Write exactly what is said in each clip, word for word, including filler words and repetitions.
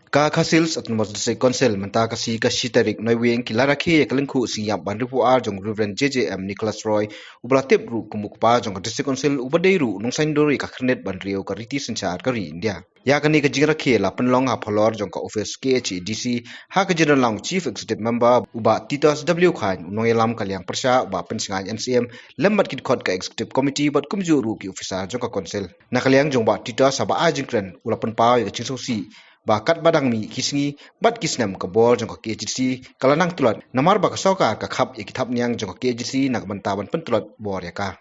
Ka Khasi Hills Autonomous District Council mynta ka sngi ka shi tarik Naiwieng ki la rakhe ïa ka lyngkhuh sngi ïap ban riewphew ar jong u Reverend J J M Nicholas Roy, uba la tip ruh kum u kpa jong ka District Council, uba dei ruh u nongsaiñdur ïa ka khyrnit ban riew ka riti synshar ka ri India. Ïa kane ka jingrakhe la pynlong ha phalor jong ka office K H A D C, ha ka jingdonlang u Chief Executive Member u Bah Titos W Chyne, u nongïalam ka liang pyrshah u Bah Pynsngain N C M, lem bad ki dkhot ka Executive Committee bad kumjuh ruh ki officer jong ka Council. Na ka liang jong u Bah Titos, haba ai jingkren, u la pynpaw ïa ka jingsngewsih ba katba dang mih ki sngi bad ki snem, ka bor jong ka K H A D C ka la nang tlot, namar ba ka sorkar ka khap ïa ki thapniang jong ka K H A D C na ka bynta ban pyntlot bor ïa ka.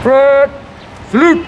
Fred! Salute!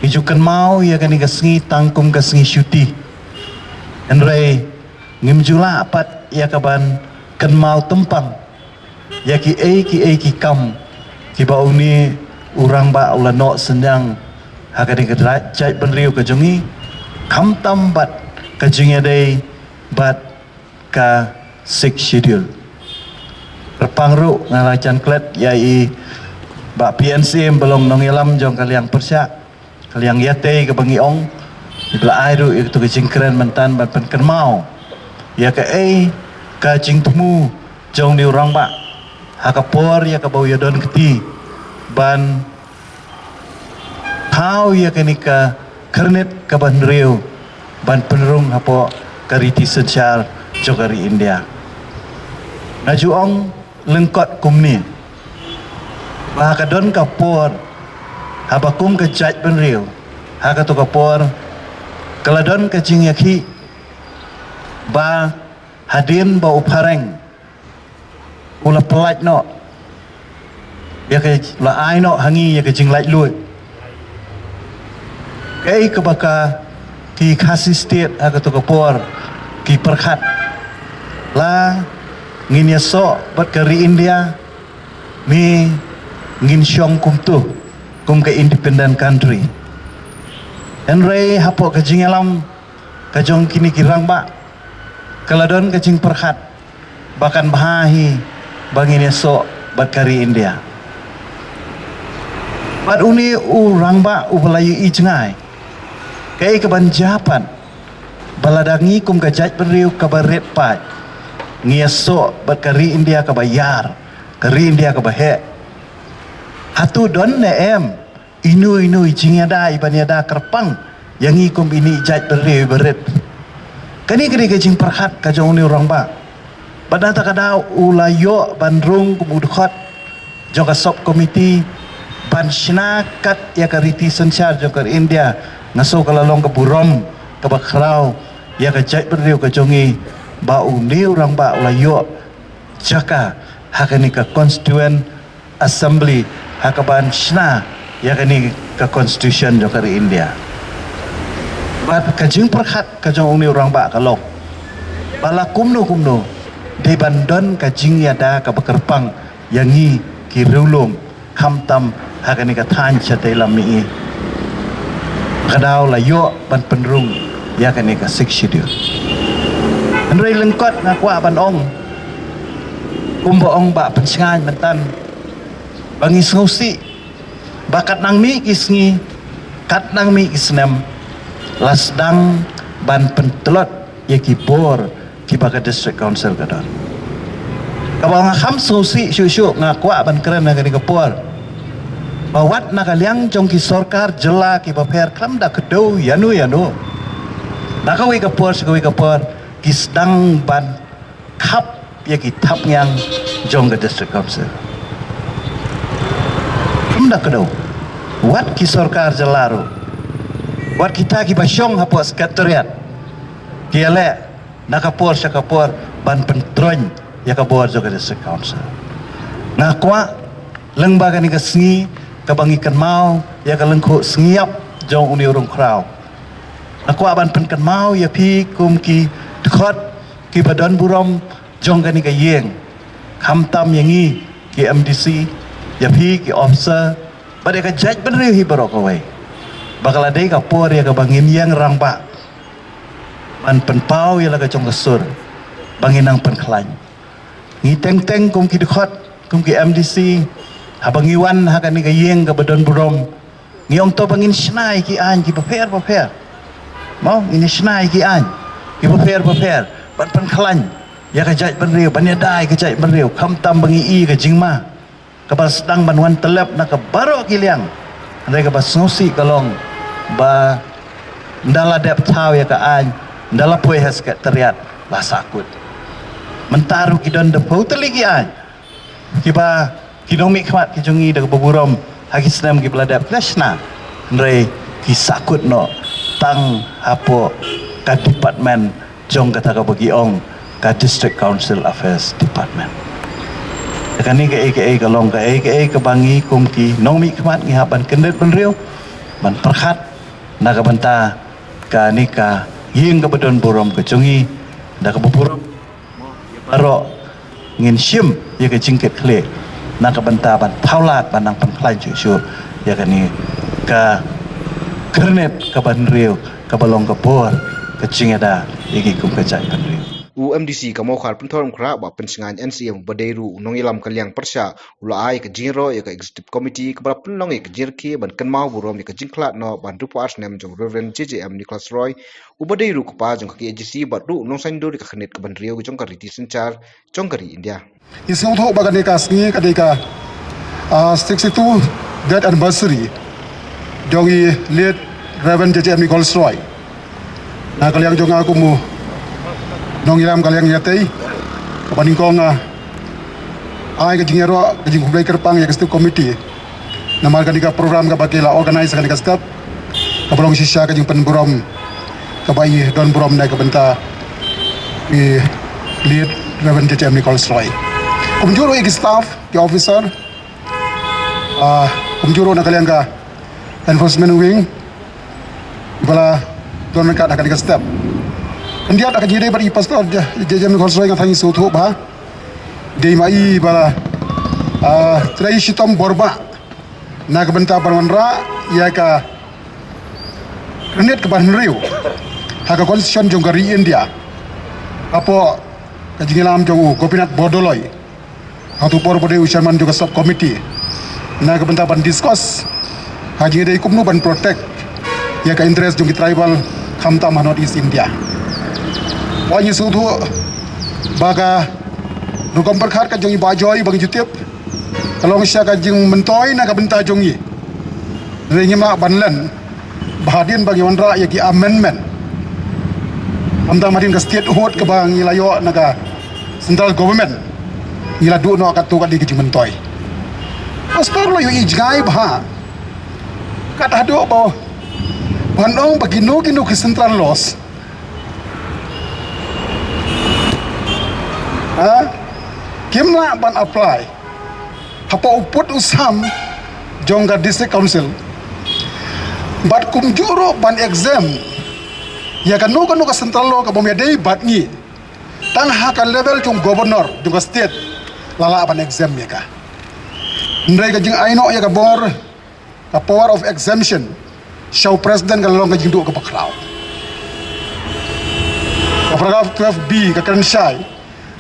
Ngi ju kynmaw ïa kane ka sngi tang kum ka sngi shuti. Hynrei ngim ju lah pat ïa ka ban kynmaw tympang ïa kiei kiei ki kam kiba une u rangbah u la noh synñiang ha kane ka jaitbynriew ka jong ngi, khamtam bad ka jingïadei bad ka Sixth Schedule. Kyrpang ruh nga la jan klet ïa i Bah P N Syiem ba long nongïalam jong ka liang pyrshah, ka liang ïatei kaba ngi ong, iba la ai ruh ïa katu ka jingkren mynta ban pynkynmaw ïa kaei ka jingthmu jong une u rangbah ha ka por ïa kaba u ïadon kti ban thaw ïa kane ka khyrnit kaba hynriew ban pynrung hapoh ka riti synshar jong ka ri India. Nga ju ong lyngkot kumne ba ha ka don ka por haba kum ka jaitbynriew, ha katu ka por ka la don ka jingïakhih ba hadien ba u phareng u la pyllait noh ïa ka, la ai noh ha ngi ïa ka jinglaitluid. Kaei kaba ka, ki Khasi State ha katu ka por ki pyrkhat, la ngin ïasoh bad ka ri India, ne ngin shong kumto kum ka independent country. Hynrei hapoh ka jingïalam ka jong kine ki rangbah ka la don ka jingpyrkhat ba kan bha hi ba ngin ïasoh bad ka ri India. Bad une u rangbah uba la ïohi jngai, kaei kaban jia pat ba lada ngi kum ka jaitbynriew kaba rit paid ngi ïasoh bad ka ri India kaba ïar, ka ri India kaba heh, hato don ne em ino ino i jingïada iban ïada kyrpang ïa ngi kum ine i jaitbynriew iba rit? Kane ka dei ka jingpyrkhat ka jong une u rangbah. Bad na kata ka daw u la ïoh ban rung kum u dkhot jong ka sub committee ban shna kat ïa ka riti synshar jong ka India. Nga sngew ka la long ka burom kaba khraw ïa ka jaitbynriew ka jong ngi ba une u rangbah u la ïoh jaka ha kane ka Constituent Assembly ha kaban shna ïa kane ka Constitution jong ka ri India. Bad ka jingpyrkhat ka jong une u rangbah ka long ba la kumno kumno dei ban don ka jingïada kaba kyrpang ïa ngi ki riewlum, khamtam ha kane ka thaiñ shatei lam mihngi. Ka daw la ïoh ban pynrung ïa kane ka Sixth Schedule. Hynrei lyngkot nga kwah ban ong Kumba ong Bah Pynshngaiñ myntan, ba ngi sngewsih ba katnang mih ki sngi, katnang mih ki snem, la sdang ban pyntlot ïa ki bor kiba ka District Council ka don. Kaba nga kham sngewsih shuh shuh, nga kwah ban kren ha kane ka por, ba wat na ka liang jong ki sorkar jylla kiba pher, khlem da kdew ïano ïano, na kawei ka por sha kawei ka por, ki sdang ban khap ïa ki thapniang jong ka District Council. Khlem da kdew, wat ki sorkar jylla ruh, wat kita kiba shong hapoh Secretariat, ki ïaleh na ka por sha ka por ban pyntroiñ ïa ka bor jong ka District Council. Nga kwah lyngba kane ka sngi kaba ngi kynmaw ïa ka lyngkhuh sngi ïap jong une u Rung Khraw, nga kwah ban pynkynmaw ïa phi kum ki dkhot kiba don burom jong kane ka ïing, khamtam ïa ngi ki M D C, ïa phi ki officer, bad ïa ka jaitbynriew hi baroh kawei, ba ka la dei ka por ïa kaba ngin ïeng rangbah ban pynpaw ïa la ka jong ka sur, ba ngin nang pynkhlaiñ. Ngi teng teng kum ki dkhot, kum ki M D C, haba ngi wan ha kane ka ïing kaba don burom, ngi ong to ba ngin shna ïa ki aiñ kiba pher ba pher. Mo, ngin shna ïa ki aiñ kiba pher ba pher ban pynkhlaiñ ïa ka jaitbynriew, ban ïada ïa ka jaitbynriew, khamtam ba ngi i ka jingma kaba sdang ban wan tyllep na ka baroh ki liang. Hynrei kaba sngewsih ka long ba ynda la dep thaw ïa ka aiñ, ynda la poi ha Secretariat, la sahkut. Mynta ruh ki don da phew tylli ki aiñ kiba ki nongmihkhmat ki jong ngi da kaba burom ha ki snem kiba la dep, ki la shna, hynrei ki sahkut noh tang hapoh ka department jong kata kaba ki ong ka District Council Affairs Department. Kane kaei kaei ka long kaei kaei kaba ngi kum ki nongmihkhmat ngi hap ban kyndit bynriew, ban pyrkhat na ka bynta kane ka ïing kaba don burom ka jong ngi, da kaba burom baroh ngin shim ïa ka jingkitkhlieh na ka bynta ban thaw lad ban nang pynkhlaiñ shuh shuh ïa kane ka kyrnit kaba hynriew kaba long ka bor ka jingïada ïa ki kum ka jaitbynriew. U M D C ka Mawkhar Pynthorumkhrah Bah Pynshngaiñ N C M uba dei ruh u nongïalam ka liang pyrshah u la ai ka jingïaroh ïa ka Executive Committee kaba la pynlong ïa ka jingrakhe ban kynmaw burom ïa ka jingkhlad noh ban hynriewphew ar snem jong Reverend J J M Nicholas Roy, uba dei ruh u kpa jong ka K H A D C bad ruh u nongsaiñdur ïa ka khyrnit kaba hynriew jong ka riti synshar jong ka ri India. Ngi sngewthuh ba kane ka sngi ka dei ka, ah, sixty-two death anniversary jong i late Reverend J J M Nicholas Roy. Na ka liang jong nga kum u nongïalam ka liang ïatei, kaba nyngkong nga ai ka jingïaroh, ka jingkhublei kyrpang ïa ka Executive Committee namar kane ka program kaba ki la organize ha kane ka step, kaba long shisha ka jingpynburom kaba i don burom na ka bynta i late Reverend J J M Nicholas Roy. Kumjuh ruh ïa ki staff, ki officer, ah, kumjuh ruh na ka liang ka enforcement wing ba la don ryngkat ha kane ka step. Khyndiat ha ka jingïadei bad i Pastor J J M Nicholas Roy, nga tharai ngi sngewthuh bha, dei ma i ba la, ah, trei shitom bor bha na ka bynta ban wanrah ïa ka kyrnit kaba hynriew ha ka Constitution jong ka ri India, hapoh ka jingïalam jong u Gopinath Bordoloi, ha utu u por uba dei u chairman jong ka sub committee, na ka bynta ban discuss ha ka jingïadei kumno ban protect ïa ka interest jong ki tribal, khamtam ha North East India. Wat ngi sngewthuh ba ka rukom pyrkhat ka jong i Bah Joy ba ngi ju tip, ka long shisha ka jingmyntoi na ka bynta jong ngi. Hynrei ngim lah ban len ba hadien ba ngi wanrah ïa ki amendment, khamtam hadien ka statehood kaba ngi la ïoh na ka central government, ngi la duh noh katto katne ka jingmyntoi. Pastor, la ïohi jngai bha, kat haduh ba ban ong ba kino kino ki central laws, ha, kim lah ban apply hapoh u pud u sam jong ka District Council. Bad kumjuh ruh ban exempt ïa kano kano ka central law kabym ïadei bad ngi, tang ha ka level jong governor jong ka state la lah ban exempt ïa ka. Hynrei ka jingai noh ïa ka bor, ka power of exemption sha u president ka la long ka jingduh kaba khraw. Ka paragraph twelve B ka kren shai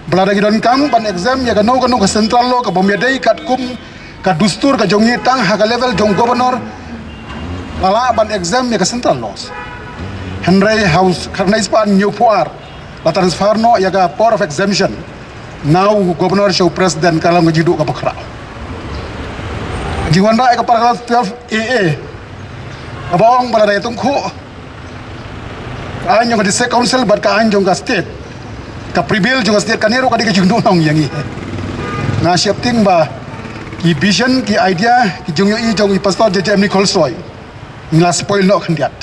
Ba lada ngi donkam ban exempt ïa kano kano ka central law kaba ym ïadei katkum ka dustur ka jong ngi, tang ha ka level jong governor la lah ban exempt ïa ka central laws. Hynrei ha u khatnai spah hynñiewphew ar la transfer noh ïa ka power of exemption na u governor sha u president, ka long ka jingduh kaba khraw. Jingwanrah ïa ka paragraph twelve A A kaba ong ba lada ïatyngkhuh ka aiñ jong ka District Council bad ka aiñ jong ka state, ka pre-bill jong ka state, kane ruh ka dei ka jingduhnong ïa ngi. Nga sheptieng ba ki vision, ki idea, ki jingïohi jong i Pastor J J M Nichols Roy ngi la spoil noh khyndiat.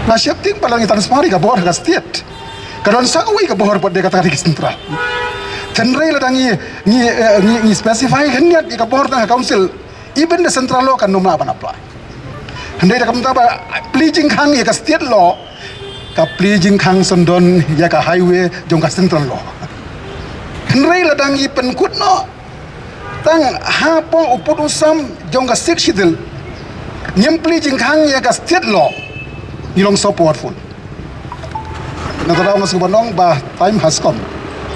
Nga sheptieng ba lada ngi transfer ïa ka bor ha ka state, ka don sa kawei ka bor pat de kata ka dei ka central. Hynrei lada ngi, ngi, eh, ngi, ngi specify khyndiat ïa ka bor tang ha council, even the central law kan ym lah ban apply. Hynrei da ka bynta ba plie jingkhang ïa ka state law, ka plie jingkhang syndon ïa ka highway jong ka central law. Hynrei lada ngi pynkut noh tang hapoh u pud u sam jong ka Sixth Schedule, ngim plie jingkhang ïa ka state law, ngi long so powerful. Nangta nga sngewbha ban ong ba time has come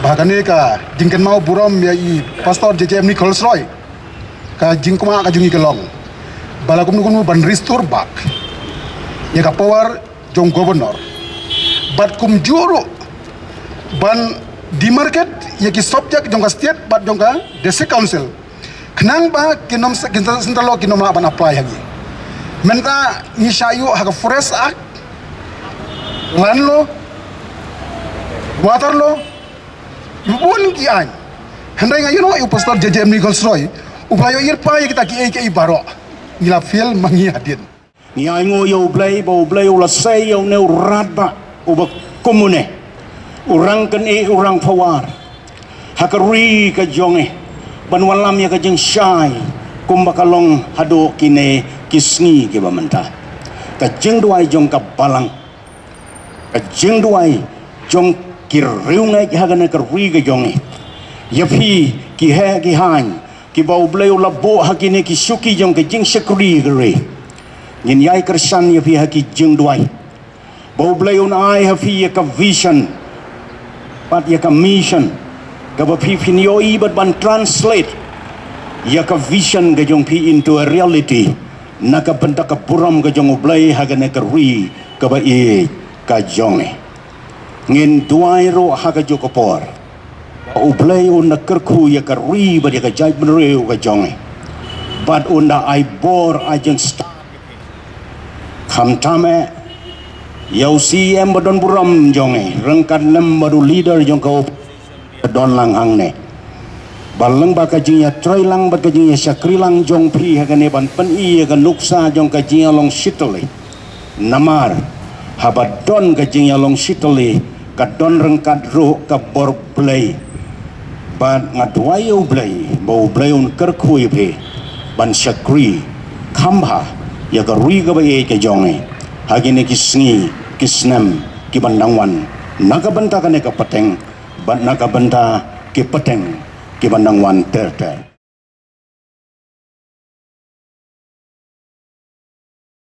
ba kane ka jingkynmaw burom ïa i Pastor J J M Nichols Roy, ka jingkwah ka jong ngi ka long ba la kumno kumno ban restore back ïa ka power jong governor, bad kumjuh ruh ban demarcate ïa ki subject jong ka state bad jong ka district council, khnang ba kin ym, ki central law kin ym lah ban apply ha ngi. Mynta ngi shah ïoh ha ka Forest Act, Land Law, Water Law, bun ki aiñ. Hynrei nga ïohi ïa u Pastor J J M Nichols Roy uba la ïohi ïa kita kiei kiei baroh. Ngi la fail ma ngi hadien. Ngi ainguh ïa U Blei ba U Blei u la sei ïa une u radbah uba kum une, u rangkynmaw, u rangpawar ha ka ri ka jong ngi, ban wallam ïa ka jingshai kumba ka long haduh kine ki sngi kiba mynta. Ka jingduwai jong ka balang, ka jingduwai jong ki riewngeit ha kane ka ri ka jong ngi, ïa phi ki heh ki haiñ kiba U Blei u la buh ha kine ki shuki jong ka jingshakri ka ri. Ngin ïai kyrshan ïa phi ha ki jingduwai ba U Blei un ai ha phi ïa ka vision bad ïa ka mission kaba phi phin ïohi bad ban translate ïa ka vision ka jong phi into a reality na ka bynta ka burom ka jong U Blei ha kane ka ri kaba ïeit ka jong ngi. Ngin duwai ruh ha kajuh ka por ba U Blei un da kyrkhu ïa ka ri bad ïa ka jaitbynriew ka jong ngi, bad un da ai bor, ai jingstad. Khamtam eh ïa u C E M ba don burom jong ngi, ryngkat lem bad u leader jong ka opposition ba don lang hangne, ba lyngba ka jingïatreilang bad ka jingïashakri lang jong phi ha kane ban pyni ïa ka nuksa jong ka jingïalong shitylli. Namar haba don ka jingïalong shitylli, ka don ryngkat ruh ka bor Blei. Bad nga duwai ïa U Blei ba U Blei un kyrkhu ïa phi ban shakri kham bha ïa ka ri kaba ïeit ka jong ngi ha kine ki sngi ki snem ki ban dang wan, na ka bynta kane ka pateng bad na ka bynta ki pateng ki ban dang wan ter ter.